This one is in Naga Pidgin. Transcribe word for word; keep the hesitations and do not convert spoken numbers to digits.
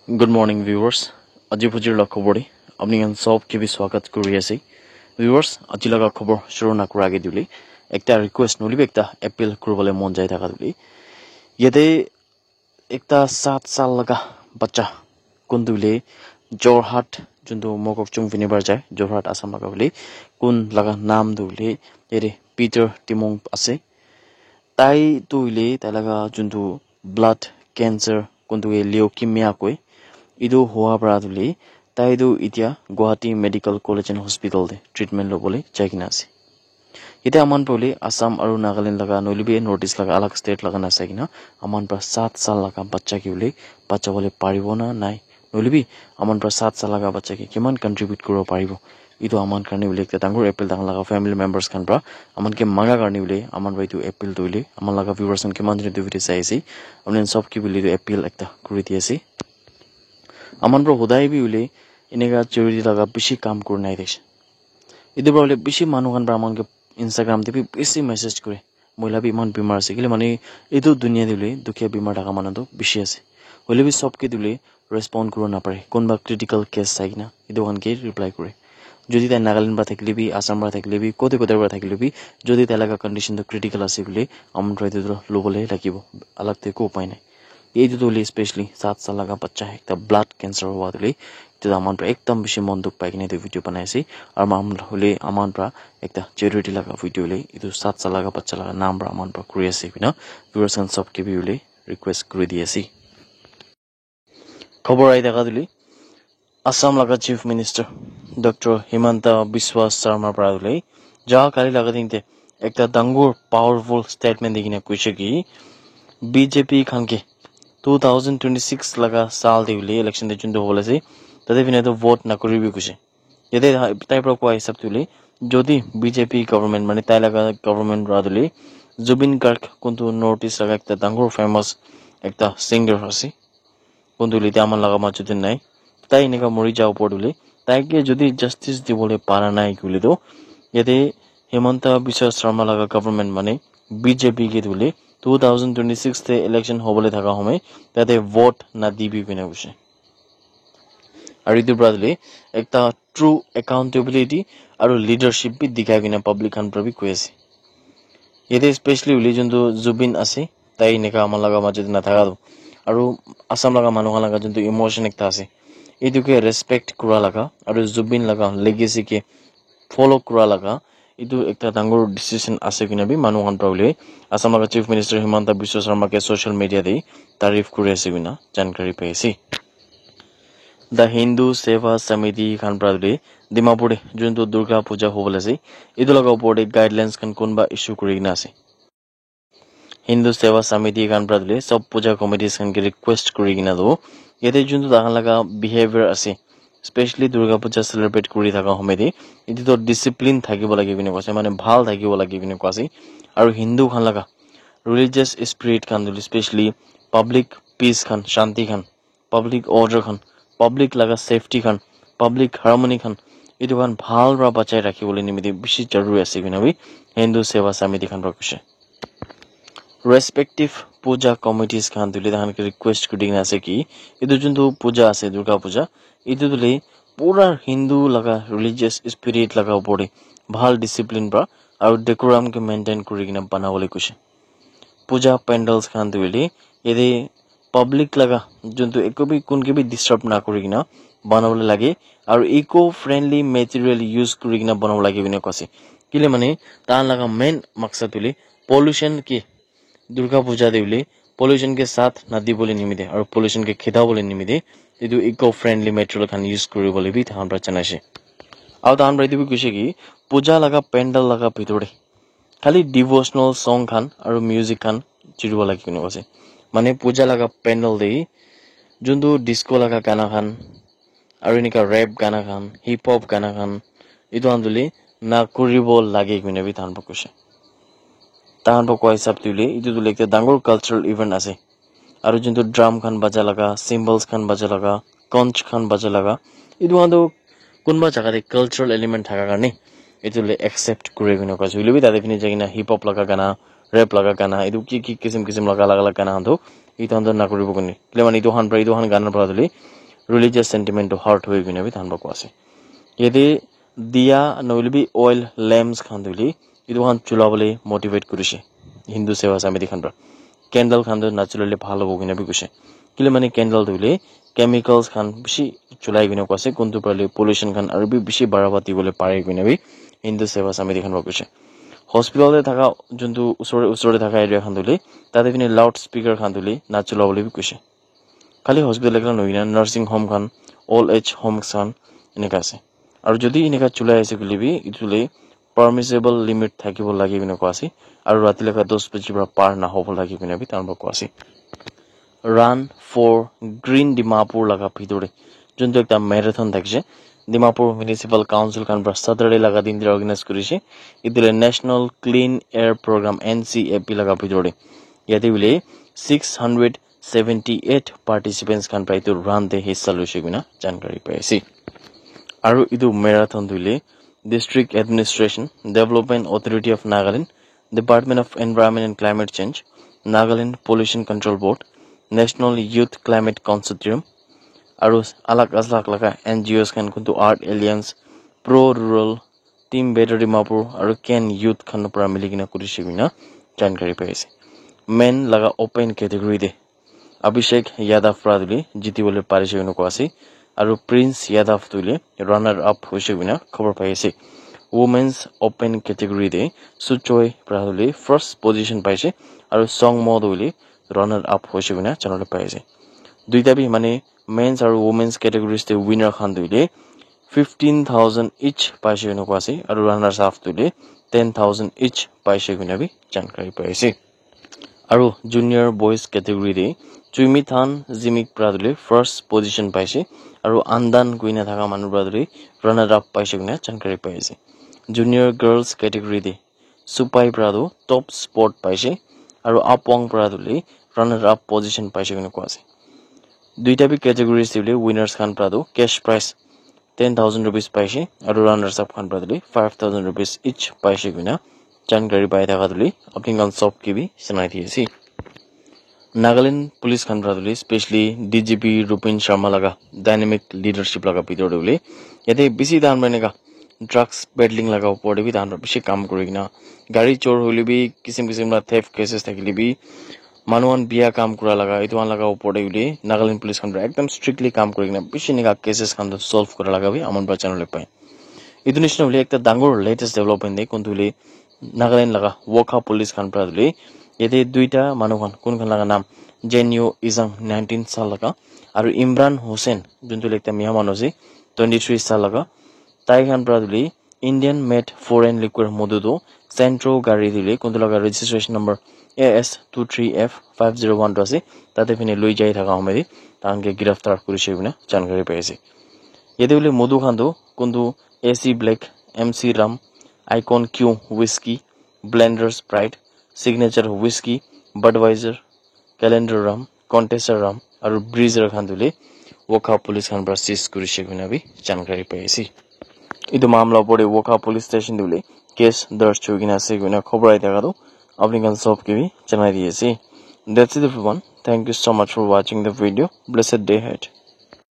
Good morning, viewers. Aji bujir la khobor de apni khan sob ke bi swagat kuri ase. Viewers, aji laga khobor shuru na kura age duli ekta request nuli bi ekta appeal kuribole mon jai thaka duli. Yate ekta saat saal laga bacha kun tu hoile Jorhat, juntu Mokokchung fini para jai, Jorhat Assam laga hoile, kun laga naam tu hoile yate Peter Timung ase. Tai tu hoile tai laga juntu blood cancer kun tu hoile leukemia koi, etu hua para tu hoile tai tu etia Guwahati Medical College and Hospital te treatment lobole jai kena ase. Yate aman pole Assam aru Nagaland laga nohoile bi North East laga alag state laga na sai kena aman para saat saal laga bacha ke hoile bacha bole paribo na nai, nohoile bi aman para saat saal laga bacha ke kiman contribute kuribo paribo, etu aman karne hoile ekta dangor appeal, tahan laga family members khan para aman ke manga karne hoile aman para etu appeal tu hoile aman laga viewers khan kiman jone etu video sai ase, apni khan sob ke hoile etu appeal ekta kuri di ase. Aman para hodai bi hoile eneka charity laga bishi kam kuri nai dekhe. Etu para hoile bishi manu khan para aman ke Instagram te bi bishi message kure. Mohila bi iman bimar ase. Kile mane etu dunia te hoile dukhiya bimar thaka manu toh bishi ase. Hoile bi sob ke tu hoile respond kuribo napare. Kunba critical case sai kena etu khan ke reply kure. Jodi tai Nagaland para thakile bi, Assam para thakile bi, kote kote para thakile bi, jodi tai laga condition toh critical ase koile, aman para etu toh lobole lagibo. Alag te eko upai nai. Etu tu hoile specially saat saal laga bacha ekta blood cancer hua tu hoile, etu tu aman para ekdam bishi mon dukh pai kena etu video banai ase. Aru aman hoile aman para ekta charity laga video hoile etu saat saal laga bacha laga naam para aman para kuri ase koina viewers khan sob ke bi hoile request kuri di ase. Khobor ahi thaka tu hoile Assam laga Chief Minister Doctor Himanta Biswa Sarma para hoile ja kali laga din te ekta dangor powerful statement di kena koise ki B J P khan ke two thousand twenty-six laga saal te hoile election te juntu hobole ase, tate fine toh vote nakuribi koise. Yate tai para koa hisab tu hoile jodi B J P government mane tai laga government para tu hoile Zubeen Garg kuntu North East laga ekta dangor famous ekta singer ase. Kuntu hoile tai aman laga majot te nai. Tai eneka mori ja upor te hoile tai ke jodi justice dibole para nai koile toh yate Himanta Biswa Sarma laga government mane B J P ke tu hoile two thousand twenty-six te election hobole thaka homoi tate vote nadibi koina koise. Aru etu para tu hoile ekta true accountability aru leadership bi dikhai kena public khan para bi koi ase. Yate specially hoile juntu Zubeen ase, tai eneka aman laga majot te nathaka toh. Aru Assam laga manu khan laga juntu emotion ekta ase, etu ke respect kura laga aru Zubeen laga legacy ke follow kura laga etu ekta dangor decision ase koina bi manu khan para hoile Assam laga Chief Minister Himanta Biswa Sarma ke social media te tarif kuri ase koina jankari pai ase. The Hindu Seva Samiti khan para hoile Dimapur te juntu Durga Puja hobole ase, etu laga upor te guidelines khan kunba issue kuri kena ase. Hindu Seva Samiti khan para hoile sob puja committees khan ke request kuri kena toh yate juntu tahan laga behavior ase, specially Durga Puja celebrate kuri thaka homoi te etu toh discipline thakibo lage koina koise, mane bhal thakibo lage koina koa ase. Aru Hindu khan laga religious spirit khan tu hoile specially public peace khan, shanti khan, public order khan, public laga safety khan, public harmony khan, etu khan bhal para bachai rakhi bole nimite bishi jaruri ase koina bi Hindu Seva Samiti khan para koise. Respective puja committees khan tu hoile tahan ke request kuri kena ase ki etu juntu puja ase Durga Puja, etu tu hoile pura Hindu laga religious spirit laga upor te bhal discipline para aru decorum ke maintain kuri kena bana bole koise. Puja pandals khan tu hoile yate public laga juntu eko bi kun ke bi disturb na kuri kena bana bole lage aru eco friendly material use kuri kena bana bole lage koina koa ase. Kile mane tahan laga main maksad tu hoile pollution ke Durga Puja te hoile pollution ke saath nadi bole nimite aru pollution ke kheda bole nimite etu eco friendly material khan use kuri bole bi tahan para janai ase. Aru tahan para etu bi koise ki puja laga pandal laga bhitor te khali devotional song khan aru music khan chiribo lage koina koa ase. Mane puja laga pandal te juntu disco laga gana khan aru enika rap gana khan, hip hop gana khan, etu khan tu hoile na kuribo lage koina bi tahan para koise. Tahan para koa hisab tu hoile etu tu hoile ekta dangor cultural event ase. Aru juntu drum khan baja laga, cymbals khan baja laga, conch khan baja laga, etu khan tu kunba jaga te cultural element thaka karne etu le accept kure koina koa ase. Hoile bi tate phine jai kena hip hop laga gana, rap laga gana, etu ki ki kisim kisim laga alag alag gana khan tu Etu khan toh nakuribo kone. Kile mane etu khan pra, etu khan gana pra toh hoile religious sentiment toh hurt hoi kena bi tahan pra koa ase. Yate diya nohoile bi oil lamps khan toh hoile etu khan chulabole motivate kurishe Hindu Seva Samiti khan pra. Candle khan toh nachulale bhal hobo kena bi koishe. Kile mane candle toh hoile chemicals khan bishi chulai kena koa ase, kuntu pra le pollution khan aru bi bishi baraba dibole pare kena bi Hindu Seva Samiti khan pra koishe. Hospital te thaka juntu usor usor te thaka area khan toh hoile tate fine loud speaker khan toh hoile nachulabole bi koishe. Khali hospital ekla nohoi na nursing home khan, old age homes khan eneka ase. Aru jodi eneka chulai ase koile bi etu le permissible limit thakibo lage kena koa ase. Aru rati laga dos baji pra par nahobo lage kena bi tahan pra koa ase. Run for Green Dimapur laga bhitor te juntu ekta marathon thakishe, Dimapur Municipal Council khan pra Saturday laga din te organize kurishe. Etu le National Clean Air Program, N C A P laga bhitor te. Yate hoile six hundred seventy eight participants khan pra etu run te hissa loishe koina jankari pai ase. Aru etu marathon toh hoile District Administration, Development Authority of Nagaland, Department of Environment and Climate Change, Nagaland Pollution Control Board, National Youth Climate Consortium, aru alag alag laga N G Os khan kuntu Earth Alliance, Pro Rural, Team Better Dimapur aru Ken Youth khan pra mili kena kurishe koina jankari pai ase. Men laga open category te Abhishek Yadav pra toh hoile jiti bole parishe koina koa ase. Aru Prince Yadav toh hoile runner up hoishe koina khobor pai ase. Women's open category te Suchoi pra toh hoile first position paishe. Aru Songmo toh hoile runner up hoishe koina janabole pai ase. Duita bi mane men's aru women's categories te winner khan toh hoile fifteen thousand each paishe koina koa ase. Aru runners up toh hoile ten thousand each paishe koina bi jankari pai ase. Aru junior boys category te Chuimithan Zimik pra toh hoile first position paishe. Aru Andan kuina thaka manu pra toh hoile runner up paishe koina jankari pai ase. Junior girls category te Supai pra toh top spot paishe. Aru Apong pra toh hoile runner up position paishe koina koa ase. Duita bi categories te hoile winners khan pra toh cash prize ten thousand rupees paishe aru runners up khan pra toh hoile five thousand rupees each paishe koina jankari pai thaka toh hoile apni khan sob ke bi janai di ase. Nagaland Police khan pra toh hoile specially D G P Rupin Sharma laga dynamic leadership laga bhitor te hoile yate bishi tahan pra eneka drugs peddling laga upor te bi tahan pra bishi kam kuri kena gari chor hoile bi kisim kisim la theft cases thakile bi manu khan biya kam kura laga etu khan laga upor te hoile Nagaland Police khan pra ekdum strictly kam kuri kena bishi eneka cases khan toh solve kura laga bi aman pra janabole pai. Etu nishina hoile ekta dangor latest development de kuntu hoile Nagaland laga Wokha Police khan pra hoile yate duita manu khan kun khan laga naam Jenyo Izang nineteen saal laga aru Imran Hussain juntu hoile ekta miya manu ase twenty three saal laga tai khan pra hoile Indian made foreign liquor modu toh Santro gari te hoile kuntu laga registration number A S two three F five zero one toh ase tate fine loi jai thaka home de tahan ke giraftar kurishe koina jankari pai ase. Yate hoile modu khan toh kuntu A C Black, M C Rum, Icon Q Whisky, Blenders Pride, Signature Whisky, Budweiser, Calendar Rum, Contessa Rum aru Breezer khan toh hoile Wokha Police khan pra seize kurishe koina bi jankari pai ase. Etu mamla upor te Wokha Police Station te hoile case darj hoi kena ase koina khobor ahi thaka toh apni khan sob ke bi janai di ase. That's it everyone. Thank you so much for watching the video. Blessed day ahead.